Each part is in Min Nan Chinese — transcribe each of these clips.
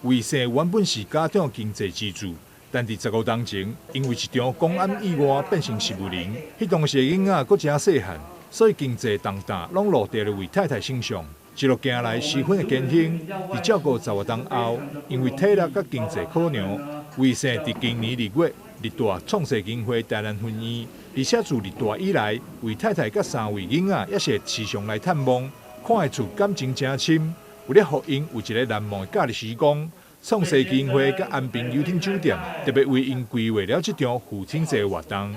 魏姓原本是家長經濟支柱，但佇15冬前，因為一場公安意外變成植物人，彼當時的囡仔閣誠細漢，所以經濟重擔攏落佇咧魏太太身上。一路行來十分的艱辛，佇照顧十外冬後，因為體力佮經濟考量，魏姓佇今年2月入住創世基金會台南分院，而且自入住以來，魏太太佮三位囡仔也是會時常來探望，看會出感情誠深。為了予𪜶有一個難忘的假日時光，創世基金會佮安平遊艇酒店特別為𪜶規劃了這場父親節活動。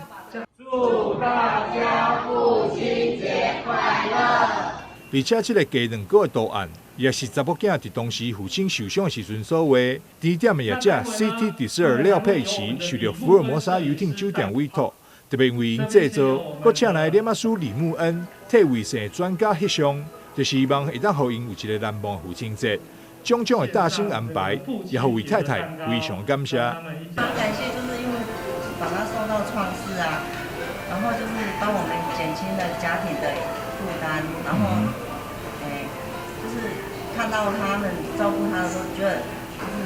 祝大家父親節快樂！而且這個雞卵糕的圖案，也是查某囝佇當時父親受傷的時陣所畫。甜點的業者 CT 第二廖佩琪受著福爾摩沙遊艇酒店委託，特別為𪜶製作，閣請來臉仔師李木恩替魏姓專家翕相，就希望會當予𪜶有一個難忘的父親節。種種的貼心安排，也予魏太太非常感謝。很感謝，就是因為把他送到創世啊，然後就是幫我們減輕了家庭的負擔，然後，就是看到他們照顧他的時候，覺得就是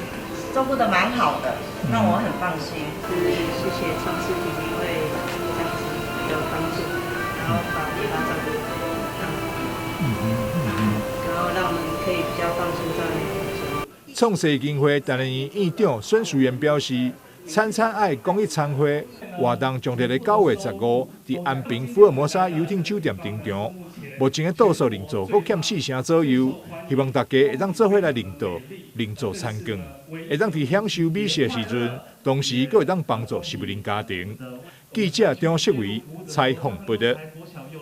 照顧得蠻好的，讓我很放心。是謝謝創世基金會這樣子的幫助，然後把麗爸照顧得很好，然後讓我們可以比較放心在外面工作。創世基金會台南院院長孫淑媛表示，餐餐愛公益餐會活動將佇咧9月15佇安平福爾摩沙遊艇酒店登場。目前的倒數人數閣欠四成左右，希望大家會當做伙來認桌、認做餐券，會當佇享受美食的時陣，同時閣會當幫助植物人家庭。記者張世維採訪報導。